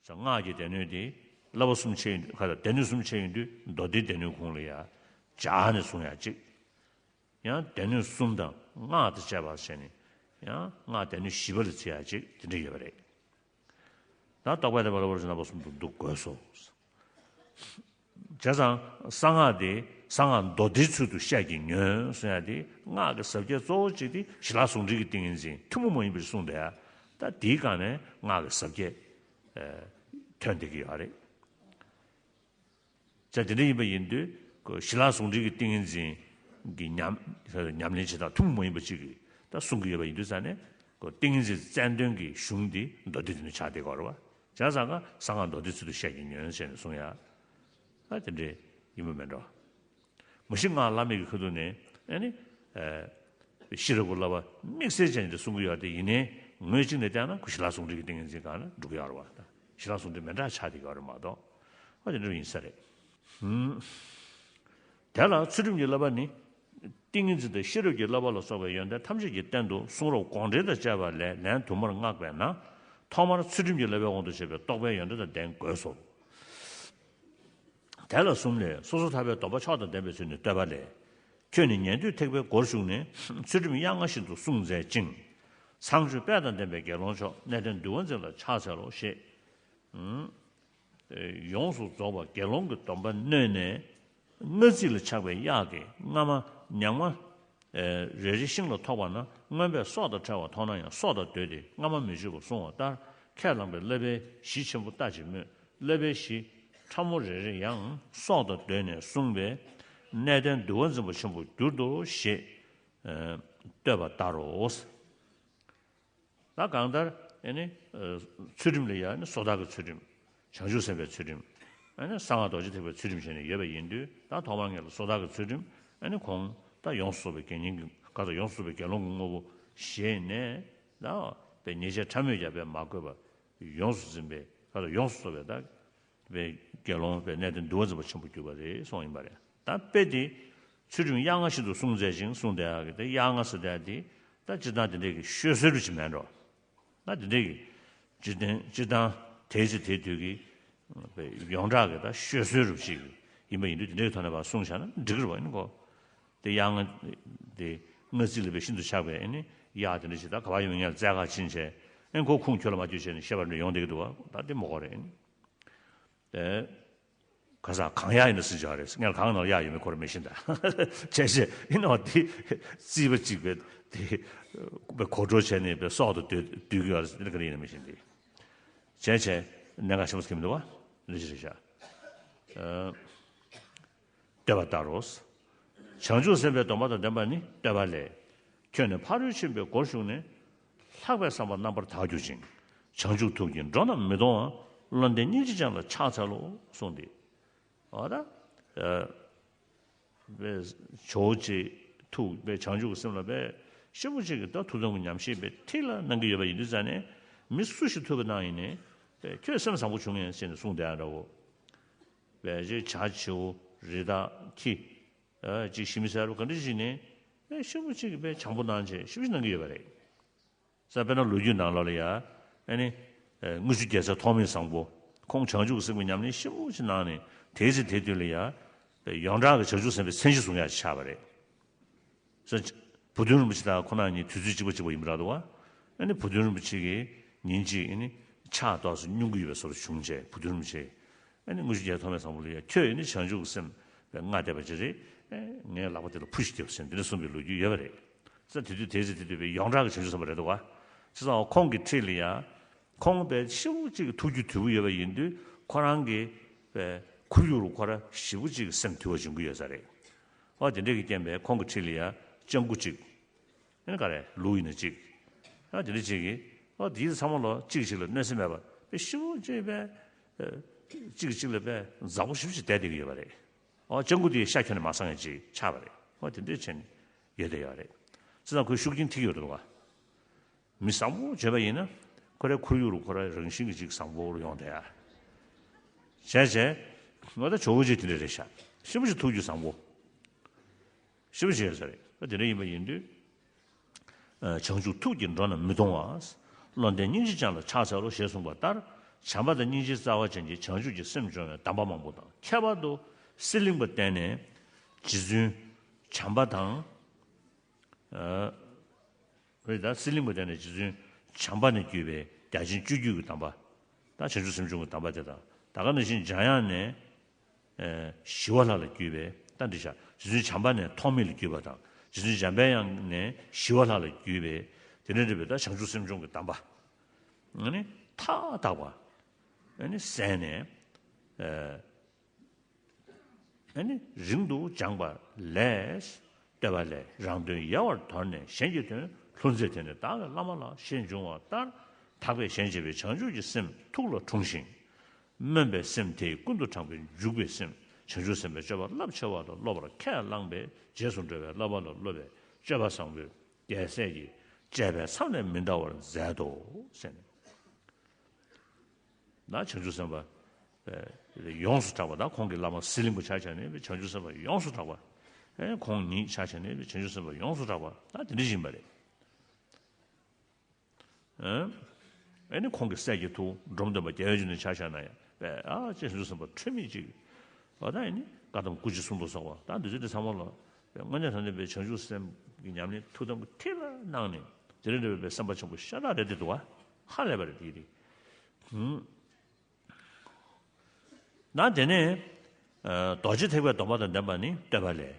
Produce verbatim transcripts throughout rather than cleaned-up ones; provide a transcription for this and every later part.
སྔགས་ཀྱི་སྡེ་སྣོད་དེ་བསླབ་པ་གསུམ་ཆད་ཡིན་དུས་ཁ་དང་སྡེ་སྣོད་གསུམ་ཆད་ཡིན་དུས་མདོ་སྡེའི་སྡེ་སྣོད་ཁོངས་ལ་ཡ་སྦྱར་ནས་གསུང་ཡ་གཅིག་ཡང་སྡེ་སྣོད་གསུམ་དང་སྔགས་དང་བཅས་པ་བྱས་ནས་ཡང་སྔགས་སྡེ་སྣོད་བཞི་པ་ལ་བརྩི་ཡ་གཅིག་དེ་འདྲ་ཡོད་པ་རེད། ད་རྟོག་པས་བརྟེན་པ་བསླབ་པ་རྣམ་པ་གསུམ་དུ་འདུ་དགོས་སོ། བྱས་ཙང་གསང་སྔགས་དེ་གསང་སྔགས་མདོ་སྡེའི་ཚུལ་དུ་བཤད་ཀྱི་ཉོན་གསུང་ཡ་དེ་སྔགས་ཀྱི་ཟབ་རྒྱས་གཙོ་བོ་གཅིག་དེ་ཞི་ལྷག་ཟུང་འབྲེལ་གྱི་ཏིང་ངེ་འཛིན་ཐུན་མོང་མ་ཡིན་པ་ཞིག་གསུངས་འདུག་ཡ། ད་དེའི་སྒང་ནས་སྔགས་ཀྱི་ཟབ་རྒྱས་ཐོན་བསྡད་ཀྱི་ཡོད་རེད། ཅག་དེ་འདྲ་ཡིན་པ་ཡིན་དུས་ཞི་ལྷག་ཟུང་འབྲེལ་གྱི་ཏིང་ངེ་འཛིན་གྱི་ཉམས་ཉམས་ལེན་བྱེད་སྟངས་ཐུན་མོང་མ་ཡིན་པ་གཅིག་གིས་ད་གསུང་གི་ཡོད་པ་ཡིན་དུས་ཙང་ནས་ཏིང་ངེ་འཛིན་རྩལ་འདོན་གྱི་གཞུང་འདི་མདོ་སྡེ་འདི་ནས་ཆགས་བསྡད་ཀྱི་ཡོད་རེད་བ། བྱས་ཙང་ཀ་གསང་སྔགས་མདོ་སྡེའི་ཚུལ་དུ་བཤད་ཀྱི་ཉོན་བྱས་ནས་གསུང་ཡ། ད་དེ་འདྲ་ཡིན་པ་མེད་འགྲོ། མ་གཞི་སྔགས་བླ་མེད་ཀྱི་ཁ་ཐུག་ནས་ཨ་ནི། ཤེས་རབ་ཀྱི་བསླབ་པ་དམིགས་བསལ་ཅན་དེ་གསུང་གི་ཡོད་དེ་ཡིན་ནའི་ངོས་གཅིག་ནས་བལྟས་ན་ཁོ་ཞི་ལྷག་ཟུང་འབྲེལ་གྱི་ཏིང་ངེ་འཛིན་སྒང་ལ་འགྲོ་གི་ཡོད་རེད་བ། ཞི་ལྷག་ཟུང་འབྲེལ་མི་འདྲ་ཆགས་བསྡད་ཀྱི་ཡོད་རེད་མ་གཏོགས། ཨ་དེ་འདྲ་ཡིན་ས་རེད། ཧུམ། དེ་ལ་ཚུལ་ཁྲིམས་ཀྱི་བསླབ་པ་ནི། ཏིང་ངེ་འཛིན་དང་ཤེས་རབ་ཀྱི་བསླབ་པ་ལ་སོགས་པའི་ཡོན་ཏན་ཐམས་ཅད་ཀྱི་རྟེན་དུ་གསུང་རབ་དགོངས་འགྲེལ་དང་བཅས་པ་ལས་ལན་དུ་མར་བསྔགས་པས་ན། ཐོག་མར་ཚུལ་ཁྲིམས་ཀྱི་བསླབ་པའི་དབང་དུ་བྱས་པའི་རྟོགས་པའི་ཡོན་ཏན་དང་ལྡན་དགོས་སོ། དེ་ལ་གསུམ་ལས་སོ་སོར་ཐར་པའི་སྡོམ་པ་མཆོག་དང་ལྡན་པའི་ཚུལ་ནི་བསྟོད་པ་ལས། ཁྱོད་ནི་ཉན་ཐོས་ཐེག་པའི་སྒོར་ཞུགས་ནས། ཚུལ་ཁྲིམས་གཡང་ང་བཞིན་དུ་བསྲུང་མཛད་ཅིང་། ཚངས་སྤྱོད་དཔལ་དང་ལྡན་པའི་དགེ་སློང་མཆོག་གནས་བརྟན་འདུལ་བ་འཛིན་ལ་ཕྱག་འཚལ་ལོ་ཞེས། ཡོངས་སུ་རྫོགས་པ་དགེ་སློང་གི་སྡོམ་པ་མནོས་ནས། མངར་ཚིལ་ལ་ཆགས་པའི་གཡག་གིས་རྔ་མ་ཉག་མ། རེ་རེ་ཤིང་ལ་ཐོགས་པ་ན་རྔོན་པས་སྲོག་དང་བྲལ་བ་མཐོང་ན་ཡང་སྲོག་དང་བསྡོས་ཏེ་རྔ་མ་མི་གཅོད་པར་བསྲུང་བ་ལྟར། ཁས་བླངས་པའི་བསླབ་པའི་གཞི་ཆེན་པོ་ལྟ་ཅི་སྨོས། བསླབ་པའི་གཞི་ཕྲ་མོ་རེ་རེ་ཡང་སྲོག་དང་བསྡོས་ནས་བསྲུངས་པས་གནས་བརྟན་འདུལ་བ་འཛིན་པ་ཆེན་པོར་གྱུར་ཏོ་ཞེས་བསྟོད་པ་ལྟར་རོ། ད་གང་ལྟར་ཨེ་ནི། ཚུལ་ཁྲིམས་ལ་ཡང་ནི་སོ་ཐར་གྱི་ཚུལ་ཁྲིམས། བྱང་ཆུབ་སེམས་དཔའི་ཚུལ་ཁྲིམས། ཨེ་ནི་གསང་སྔགས་རྡོ་རྗེ་ཐེག་པའི་ཚུལ་ཁྲིམས་བྱས་ནས་ཡོད་པ་ཡིན་དུས་ད་ཐོག་མར་ངེད་ལ་སོ་ཐར་གྱི་ཚུལ་ཁྲིམས་ཨེ་ནི་ཁོང་ད་ཡོངས་སུ་རྫོགས་པའི་དགེ་བསྙེན་གྱི་ཁ་ད་ཡོངས་སུ་རྫོགས་པའི་དགེ་སློང་གི་དངོས་པོ་བཞེས་ནས་ད་པའི་ཉེས་བྱས་ཕྲ་མོས་ཀྱང་པའི་མ་གོས་པ་ཡོངས་སུ་འཛིན་པའི་ཁ་ད་ཡོངས་སུ་རྫོགས་པའི་ད། པའི་དགེ་སློང་པའི་གནས་བརྟན་འདུལ་བ་འཛིན་པ་ཆེན་པོ་གྱུར་པ་རེད་གསུངས་ཡིན་པ་རེད། ད་དཔེ་དེ་ཚུལ་ཁྲིམས་གཡང་ང་བཞིན་དུ་བསྲུང་མཛད་ཅིང་གསུངས་བསྡད་ཡག་གི་དེ་གཡང་ང་ཟེར་བསྡད་དེ་ད་སྤྱིར་བཏང་དེ་འདྲས་ཀྱི་ཤོད་སྲོལ་རུ་ཅིག་མེད་འགྲོ། ད་དེ་འདྲས་ཀྱི་སྤྱིར་བཏང་སྤྱིར་བཏང་དེའི་ཚེ་དེའི་དུས་ཀྱི་པའི་ཡོངས་གྲགས་ཀྱི་ད་ཤོད་སྲོལ་རུ་ཅིག་ཡིན་པ་ཡིན་དུས་དེ་འདྲས་ཀྱི་ཐོག་ནས་ཕར་གསུངས་བཞག་ན་འགྲིག་གི་རེད་བ། ཡིན་གོ། དེ་གཡང་ང་དེ་མངར་ཚིལ་ལ་པའི་ཤིན་ཏུ་ཆགས་པའི་ཨེ་ནི་གཡག་དེ་འདྲ་ཞིག་ད་ག་པར་ཡོད་མེད་ངས་ལ་བཙལ་ག་ཕྱིན་བྱས་ཨེ་ཁོ་ཁུངས་ཁྱོད་ལ་མ་བསྐྱོད་བྱས་ནས་བཤད་པ་འདྲ་ཡོང་བསྡད་ཀྱི་འདུག་བ། ད་དེ་མོ་གོ་རེད། ཨེ་ནི། དེ། ག་ས་གང་ཡག་ཡིན་ན་སྲིད་ཆགས་རེད། ངས་ལ་གང་ནང་ལ་གཡག་ཡོད་མེད་ཁོ་ར་མི་ཤེས་ད། བྱས་བྱས་ཡིན་ནའང་དེ་རྩིས་པ་གཅིག་པའི་དེ་པའི་གོ་འགྲོ་བྱས་ནས་པའི་སྲོག་ཏུ་སྡོད་སྡོད་ཀྱི་ཡོད་རེད་ཟེར་དེ་ག་རེ་ཡིན་ན་མི་ཤེས་ཏེ། བྱས་བྱས་གནད་འགག་ཆེན་པོ་ཟེར་གྱི་མི་འདུག་བ། རེ་ཞིག་རེ་བཞག་བསྟོད་པ་ལྟར་རོ། བྱང་ཆུབ་སེམས་དཔའི་སྡོམ་པ་དང་ལྡན་པ་ནི་བསྟོད་པ་ལས། ཁྱོད་ནི་ཕ་རོལ་ཕྱིན་པའི་སྒོར་ཞུགས་ནས། ལྷག་པའི་བསམ་པ་རྣམ་པར་དག་གྱུར་ཅིང་། བྱང་ཆུབ་ཐུགས་ཀྱིས་འགྲོ་རྣམས་མི་གཏོང་བ། བློ་ལྡན་སྙིང་རྗེ་ཅན་ལ་ཕྱག་འཚལ་ལོ་གསུངས་ཏེ། འོ་ད། པའི་ཇོ་བོ་རྗེ་ཐུགས་པའི་བྱང་ཆུབ་ཀྱི་སེམས་ལ་པའི་ཤེས་པོ་ཅིག་གིས་ད་ཐུགས་དམ་གྱི་ཉམས་བཞེས་པའི་ཐིག་ལ་གནང་གི་ཡོད་པ་ཡིན་དུས་ཙང་ནས་མི་སུ་ཞིག་ཐུག་པ་གནང་ཡིན་ནའི་པའི་ཁྱོད་སེམས་བཟང་པོ་བྱུང་ངས་ཟེར་ནས་གསུངས་བསྡད་ཡ་འདྲ་བོ། པའི་ཅིག་བྱ་བྱིའུ་རི་དྭགས་ཁྱི། ཅིག་ཞི་མི་སེར་བ་ག་འདྲ་ཞིག་ནས་པའི་ཤེས་པོ་ཅིག་གིས་པའི་བྱང་པོ་གནང་བྱས་ཤེས་པོ་ཅིག་གནང་གི་ཡོད་པ་རེད། ས་དཔེར་ན་ལོ་རྒྱུས་ནང་ལོགས་ལ་ཡ། ཨ་ནི། དངུལ་ཆུ་རྒྱལ་མཚན་ཐོགས་མེད་བཟང་པོ། ཁོང་བྱང་ཆུབ་ཀྱི་སེམས་ཀྱི་ཉམས་ལེན་ཞིབ་མོ་ཞིག་གནང་ནས་དེའི་ཚེ་དེ་དུས་ལ་ཡ། ཡོངས་གྲགས་ཀྱི་བྱང་ཆུབ་སེམས་དཔའི་མཚན་གཞི་བཟུང་ཡག་ཅིག་ཆགས་པ་རེད། ས། བུ་སྟོན་རིན་པོ་ཆེ་དང་ཁོ་ན་གཉིས་དུས་ཚོད་གཅིག་པ་གཅིག་པ་ཡིན་པ་རེད་འདུག་བ། ཨ་ནི་བུ་སྟོན་རིན་པོ་ཆེ་གིས་ཉིན་གཅིག་ཨ་ནི་ཕྱག་ཏོག་ཙམ་སྙུང་གི་ཡོད་པའི་བཟོ་འདྲ་བྱུང་བྱས་བུ་སྟོན་རིན་པོ་ཆེ། ཨ་ནི་དངུལ་ཆུ་རྒྱལ་ཐོགས་མེད་བཟང་པོ་ལ་ཡ་ཁྱོད་ཨ་ནི་བྱང་ཆུབ་ཀྱི་སེམས་པའི་སྔགས་བཟླས་པ་ཅིག་རེད། ཨེ་ངའི་ལག་པ་དེ་ལ་ཕུལ་ཞིག་རྒྱོབ་ཟེར་འདི་འདྲ་གསུངས་པའི་ལོ་རྒྱུས་ཡོད་པ་རེད། ས་དེ་དུས་དེའི་ཚེ་དེ་དུས་པའི་ཡོངས་གྲགས་ཀྱི་བྱང་ཆུབ་སེམས་དཔའ་རེད་འདུག་བ། བྱས་ཙང་ཁོང་གི་འཁྲིས་ལ་ཡ། ཁོང་པའི་ཤི་བོ་གཅིག་གི་ཐུགས་རྒྱུད་དུལ་པོ་ཡོད་པ་ཡིན་དུས་ཁོ་རང་གི་པའི་ཁོར་ཡུག་རུ་ཁོ་ར་ཞི་བོ་གཅིག་གི་སེམས་དུལ་བ་བྱུང་གི་ཡོད་ས་རེད། ཨོ་དེ་འདྲས་ཀྱི་རྐྱེན་པས་ཁོང་གི་འཁྲིས་ལ་ཡ་སྤྱང་ཀི་གཅིག་ཨེ་ནི་ག་རེ་ལུག་ཡིན་ན་གཅིག་ཨ་དེ་འདྲ་གཅིག་གིས་ཨ་དེ་ཚང་མ་ལོ་གཅིག་གཅིག་ལ་གནོད་སེམས་མེད་པ་དཔེ་ཞིབ་པོ་གཅིག་པས་གཅིག་གཅིག་ལ་དཔེ་མཛའ་པོ་ཞིབ་ཅིག་བསྡད་བསྡད་ཀྱི་ཡོད་པ་རེད། ཨོ་སྤྱང་ཀི་དེའི་ཤ་ཁྱོན་ནས་མ་སངས་ཡ་ཅིག་ཆགས་པ་རེད། ཨོ་དེ་འདྲ་བྱས་ནས་ཡོད་བསྡད་ཡོད་རེད། བྱས་ཙང་ཁོའི་ཤུགས་རྐྱེན་ཐེབས་ཡོད་རེད་བ། མི་བཟང་པོ་བྱས་པ་ཡིན་ན་ཁོ་རའི་ཁོར་ཡུག་རུ་ཁོ་རའི་རང་བཞིན་གྱི་ཅིག་བཟང་པོ་རུ་ཡོང་བསྡད་ཡ། བྱས་བྱས་ང་ད་ཇོ་བོ་རྗེ་དེ་འདྲ་རེད་ཤག་ཤིན་པོ་ཅིག་ཐུགས་རྒྱུད་བཟང་པོ། ཞེས་པ་ཞིག་ཡོད་ས་རེད། དེ་འདྲ་ཡིན་པ་ཡིན་དུས། བྱང་ཆུབ་ཐུགས་ཀྱིས་འགྲོ་རྣམས་མི་གཏོང་བ། བློ་ལྡན་སྙིང་རྗེ་ཅན་ལ་ཕྱག་འཚལ་ལོ་ཞེས་གསུངས་པ་ལྟར། བྱམས་པ་དང་སྙིང་རྗེའི་རྩ་བ་ཅན་གྱི་བྱང་ཆུབ་ཀྱི་སེམས་སྦྱོང་བའི་གདམས་པ་མང་པོ་དང་། ཁྱད་པར་དུ་གསེར་གླིང་པ་བསྟེན་ནས་རྗེ་བཙུན་བྱམས་པ་དང་། ཨ། རེད་ད། གསེར་གླིང་པ་བསྟེན་ནས་རྗེ་བཙུན་བྱམས་པ་ནས་བརྒྱུད་པའི་རྒྱ་ཆེན་སྤྱོད་བརྒྱུད་ཀྱི་གདམས་པ། ད་བྱང་ཆུབ་སེམས་སྦྱོང་གི་གདམས་པ་དེ་དང་། ད་ག་ནང་བཞིན་འཇམ་དབྱངས་ནས། ཨ། ཞི་བ་ལྷ་ལ་བརྒྱུད་པའི་ད་འདི་བྱ། རྗེ་བཙུན་བྱམས་པ་ནས་ཐོགས་མེད་ལ་བརྒྱུད་པ་དང་། རྗེ་བཙུན་འཇམ་དཔལ་དབྱངས་ནས་ཞི་བ་ལྷ་ལ་བརྒྱུད་པའི་དེ་ནས་འབྲེལ་བའི་ད་བྱང་ཆུབ་སེམས་སྦྱོང་གི་གདམས་པ། ཨ་ནི་མཐའ་དག་པ་ཨ་ནི་གསན་ནས། ཨ། ཨ་ནི་རིང་དུ་སྦྱངས་པ་ལས། བསྟོད་པ་ལས། རང་དོན་ཡལ་བར་དོར་ནས་གཞན་གྱི་དོན། ལྷུར་མཛད་དེ་ནི་བདག་གི་བླ་མ་ལ། ཞེས་འབྱུང་བ་ལྟར། ཐག་པས་གཞན་གཅེས་པའི་བྱང་ཆུབ་ཀྱི་སེམས་ཐུགས་ལ་འཁྲུངས་ཤིང་། སྨོན་པའི་སེམས་དེས་ཀུན་ཏུ་དྲངས་པའི་འཇུག་པའི་སེམས། བྱང་ཆུབ་སེམས་དཔའི་སྤྱོད་པ་རླབས་ཆེ་བ་ལ་སློབ་པར་ཁས་བླངས་པས། རྗེས་སུ་འགྲོ་བའི་བསླབ་པ་ལ་སློབ་པའི་སྤྱོད་པ་བཟང་པོའི་རྒྱལ་སྲས་ཀྱིས་བཅས་པའི་མཚམས་ལས་མི་འདའ་བར་མཛད་དོ། ཟེར་ནས། ན་བྱང་ཆུབ་སེམས་དཔའ་ཡོངས་སུ་གྲགས་པ། ད་ཁོང་གི་བླ་མ་གསེར་གླིང་པ་ཆ་བཞག་ནས་བྱང་ཆུབ་སེམས་དཔའ་ཡོངས་སུ་གྲགས་པ། ཁོང་ཉིད་ཆ་བཞག་ནས་བྱང་ཆུབ་སེམས་དཔའ་ཡོངས་སུ་གྲགས་པ་ད་དེ་འདྲ་ཡིན་པ་རེད། ཨ་ནི་ཁོང་གི་སྲས་ཀྱི་ཐུགས། འབྲོམ་སྟོན་པ་རྒྱལ་བའི་འབྱུང་གནས་ཆ་བཞག་ན་ཡང་བས། ཨ་ཅེ་བྱང་ཆུབ་སེམས་དཔའ་ཁྲོས་མི་གཅིག་འོ་ད་ཨ་ནི་བཀའ་གདམས་སྐུ་མཆེད་གསུམ་ལ་སོགས་པ་ད་འདི་ཚོ་འདི་ཚང་མ་ལ་བས་དངོས་གནས་དྲང་གནས་པའི་བྱང་ཆུབ་སེམས་ཀྱི་ཉམས་ལེན་ཐུགས་དམ་གྱི་ཐིག་ལ་གནང་ནས་དེ་རིང་འདྲ་བའི་སེམས་དཔའ་ཆེན་པོ་ཤ་སྟག་རེད་དེ་འདུག་བ། ཧ་ལས་པ་རེད་དེ་རེད། ཧུམ། ན་དེ་ནས་རྡོ་རྗེ་ཐེག་པའི་སྡོམ་པ་དང་ལྡན་པ་ནི་བསྟོད་པ་ལས།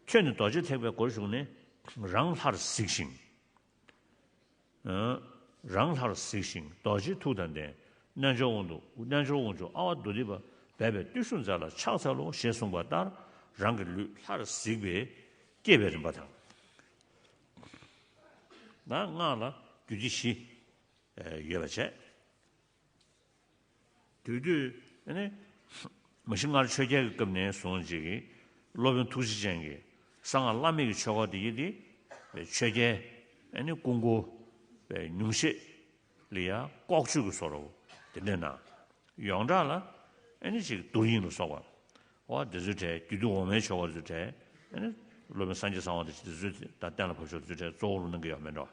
ཁྱོད་ནི་རྡོ་རྗེ་ཐེག་པའི་སྒོར་ཞུགས་ནས། རང་ལྷར་གཟིགས་ཤིང་། རང་ལྷར་གཟིགས་ཤིང་རྡོ་རྗེའི་ཐུགས་དང་ལྡན། རྣལ་འབྱོར་དབང་དུ། རྣལ་འབྱོར་དབང་ཕྱུག་ཨ་ཝ་དྷཱུ་ཏི་པ་འབད་པས་བརྟུལ་ཞུགས་མཛད་ལ་ཕྱག་འཚལ་ལོ། ཞེས་གསུངས་པ་ལྟར་རང་གི་ལུས་ལྷར་གཟིགས་པས་བསྐྱེད་པའི་རིམ་པ་དང་། ན་སྔགས་ལ་རྒྱུད་སྡེ་བཞི་ཡོད་པ་བྱས། དུས་དུས་ཨ་ནི་མ་གཞི་སྔར་ཆོས་རྒྱལ་གྱི་སྐབས་ནས་བཟུང་ཅིག་གི་སློབ་དཔོན་ཐུགས་རྗེ་ཅན་གྱི་གསང་སྔགས་བླ་མེད་ཀྱི་ཆོས་སྐོར་དེ་ཡི་དེ་ཆོས་རྒྱལ་ཨ་ནི་ཀུན་མཁྱེན་ཉུང་ཤས་ལ་ཡ་ལྐོག་ཆོས་ཀྱི་བཟོ་འདྲ་དེ་འདྲ་ན། ཡོངས་གྲགས་ལ་ཨ་ནི་ཅིག་རྡོར་དབྱིངས་ལ་སོགས་པ། འོ་དེ་ཚོའི་གྲས་རྒྱུད་སྡེ་འོག་མའི་ཆོས་སྐོར་ཚོའི་གྲས་ཨ་ནི་སློབ་དཔོན་སངས་རྒྱས་གསང་བ་དང་དེ་ཚོའི་དང་གཏན་ལ་ཕབ་ཕྱོགས་དེ་ཚོའི་གྲས་གཙོ་བོ་ལ་གནང་གི་ཡོད་མེད་འགྲོ།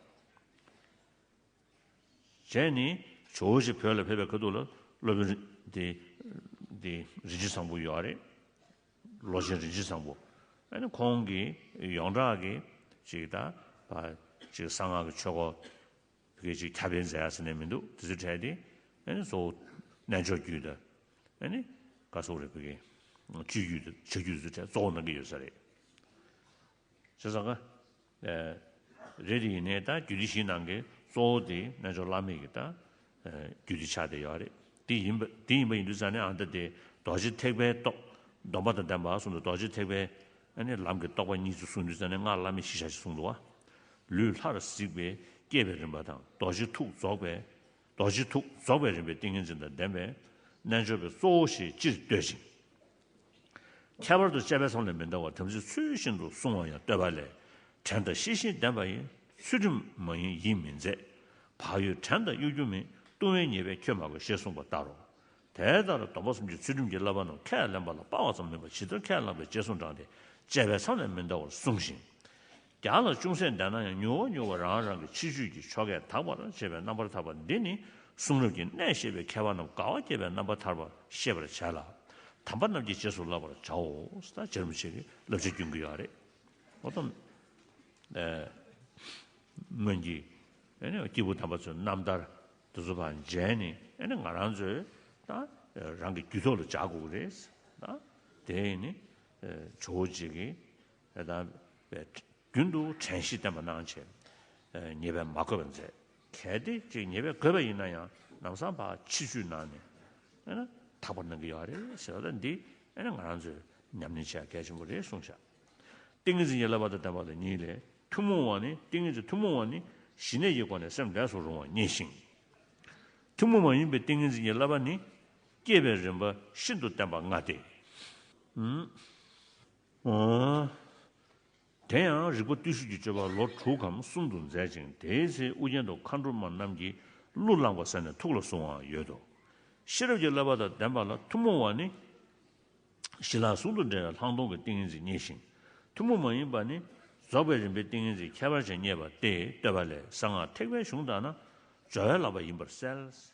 བྱས་ནས་ཇོ་བོ་རྗེ་བོད་ལ་ཕེབས་པའི་ཁ་ཐུག་ལ་སློབ་དཔོན་དེ་དེ་རིན་ཆེན་བཟང་པོ་ཡོད་རེད། ལོ་ཆེན་རིན་ཆེན་བཟང་པོ། ཨ་ནི་ཁོང་གིས་ཡོངས་གྲགས་ཀྱི་ཅིག་ད་བ་ཅིག་གསང་སྔགས་ཀྱི་ཆོས་སྐོར་བི་གེ་ཅིག་ཁྱབ་སྤེལ་མཛད་ཡ་ཟེར་ནས་མི་འདུག་དེ་ཚོའི་གྲས་དེ་ཨ་ནི་གཙོ་བོ་རྣལ་འབྱོར་རྒྱུད་དང་ཨ་ནི་བཀའ་སོགས་རེད་བི་གེ་སྤྱོད་རྒྱུད་དང་བྱ་རྒྱུད་དེ་ཚོའི་གྲས་གཙོ་བོ་གནང་གི་ཡོད་ས་རེད། བྱས་ཙང་ཀ་རེད་དེ་ཡིན་ནའི་ད་རྒྱུད་སྡེ་བཞིའི་ནང་གི་གཙོ་བོ་དེ་རྣལ་འབྱོར་བླ་མེད་ཀྱི་ད་རྒྱུད་སྡེ་ཆགས་བསྡད་ཡོད་རེད། དེ་ཡིན་པ་དེ་ཡིན་པ་ཡིན་དུས་ཙང་ནས་ཨ་ད་དེ་རྡོ་རྗེ་ཐེག་པའི་སྟོབས་སྡོམ་པ་དང་ལྡན་པ་གསུངས་འདུག་རྡོ་རྗེ་ཐེག་པའི་ཨ་ནི་ལམ་གྱི་རྟོགས་པ་གཉིས་ཚུལ་གསུངས་དུས་ཙང་ནས་སྔགས་བླ་མེད་བཞི་བཞག་ཅིག་གསུངས་འདུག་བ། ལུས་ལྷར་གཟིགས་པས་བསྐྱེད་པའི་རིམ་པ་དང་རྡོ་རྗེ་ཐུགས་རྫོགས་པའི་རྡོ་རྗེ་ཐུགས་རྫོགས་པའི་རིམ་པའི་ཏིང་ངེ་འཛིན་དང་ལྡན་པས་རྣལ་འབྱོར་པའི་གཙོ་བོ་ཞེས་སྤྱིར་བསྟོད་ཅིང་། ཁྱད་པར་དུ་བཅས་པའི་མཚམས་ལས་མི་འདའ་བར་དམ་ཚིག་ཚུལ་བཞིན་དུ་བསྲུང་བ་ཡང་བསྟོད་པ་ལས། བྲན་དང་ཤེས་བཞིན་ལྡན་པ་ཡི། ཚུལ་ཁྲིམས་མ་ཡིན་ཡིད་མི་མཛད། བག་ཡོད་བྲན་དང་གཡོ་སྒྱུ་མེད། ལྟུང་བའི་ཉེས་པས་ཁྱོད་མ་གོས་ཞེས་གསུངས་པ་ལྟར་རོ། དེ་ལྟར་སྡོམ་པ་གསུམ་གྱི་ཚུལ་ཁྲིམས་ཀྱི་བསླབ་པ་རྣམས་ཁས་ལེན་པ་ལ་དཔའ་བ་ཙམ་མིན་པར་ཇི་ལྟར་ཁས་བླངས་པའི་རྗེས་སུ་འབྲངས་ཏེ་བཅས་པའི་མཚམས་ལས་མི་འདའ་བར་བསྲུང་ཞིང་། བརྒྱ་ལ་ཅུང་ཟད་འདས་ན་ཡང་མྱུར་བ་མྱུར་བར་རང་རང་གི་ཕྱི་བཅོས་ཀྱི་ཆོ་གས་དག་པར་བྱེད་པའི་རྣམ་པར་ཐར་པ་འདི་ནི་གསུང་རབ་ཀྱི་གནད་ཤེས་པའི་མཁས་པ་རྣམས་དགའ་བ་བསྐྱེད་པའི་རྣམ་པར་ཐར་པ་ཤེས་པར་བྱ་ལ། དམ་པ་རྣམས་ཀྱིས་རྗེས་སུ་བསླབ་པར་བྱའོ། ད་རྗེ་རིན་པོ་ཆེ་གིས་བསླབ་བྱ་སྐྱོན་གྱི་ཡོད་རེད། འོ་ད་སྔོན་གྱི་ཨ་ནི་སྐྱེས་བུ་དམ་པ་ཚོའི་རྣམ་ཐར་དེ་ཚོ་ཕར་མཇལ་ནས་ཨ་ནི་ང་རང་ཚོས་ད་རང་གི་རྒྱུད་ཐོག་ལ་སྦྱར་དགོས་ཀྱི་རེད། ད་དེ་ནི་ཇོ་བོ་རྗེ་གིས་ད་རྒྱུན་དུ་དྲན་ཤེས་བསྟེན་པ་གནང་བྱས་ཉེས་པས་མ་གོས་པར་མཛད། གལ་ཏེ་ཅིག་ཉེས་པས་གོས་པ་ཡིན་ན་ཡང་ལམ་སང་ཕར་ཕྱིར་བཅོས་གནང་ནས་ཨ་ནི་དག་པར་གནང་གི་ཡོད་རེད་ཟེར་བ་ལ་འདི་ཨ་ནི་ང་རང་ཚོས་ཉམས་ལེན་བྱེད་ཡ་གལ་ཆེན་པོ་རེད་གསུངས་བཞག་ཏིང་ངེ་འཛིན་གྱི་བསླབ་པ་དང་ལྡན་པ་ལ་གཉིས་ལས། ཐུན་མོང་བ་ནི་ཏིང་ངེ་འཛིན་ཐུན་མོང་བ་ནི་ཞི་གནས་ཀྱི་སྒོ་ནས་སེམས་ལས་སུ་རུང་བ་བརྙེས་ཤིང་། ཐུན་མོང་མ་ཡིན་པའི་ཏིང་ངེ་འཛིན་གྱི་བསླབ་པ་ནི་བསྐྱེད་པའི་རིམ་པ་ཤིན་ཏུ་བརྟན་པ་ལྔ་སྟེ། ཨུམ། ཨོ། དེ་ཡང་རིག་པ་བརྟུལ་ཞུགས་ཀྱི་སྤྱོད་པ་ལོ་དྲུག་གམ་གསུམ་དུ་མཛད་ཅིང་དེའི་ཚེ་ཨུ་རྒྱན་དང་མཁའ་འགྲོ་མ་རྣམས་ཀྱིས་གླུ་བླངས་པ་གསན་ནས་ཐུགས་ལ་བཟུང་བའང་ཡོད་དོ། ཤེས་རབ་ཀྱི་བསླབ་པ་དང་ལྡན་པ་ལ་ཐུན་མོང་བ་ནི། ཞི་ལྷག་ཟུང་དུ་འབྲེལ་བའི་ལྷག་མཐོང་གི་ཏིང་ངེ་འཛིན་བརྙེས་ཤིང་། ཐུན་མོང་མ་ཡིན་པ་ནི་རྫོགས་པའི་རིམ་པའི་ཏིང་ངེ་འཛིན་ཁྱད་པར་ཅན་བརྙེས་པ་སྟེ་བསྟོད་པ་ལས། གསང་སྔགས་ཐེག་པའི་གཞུང་ལྟར་ན་སྦྱོར་བའི་བསླབ་པ་ཡིན་པར་གསལ།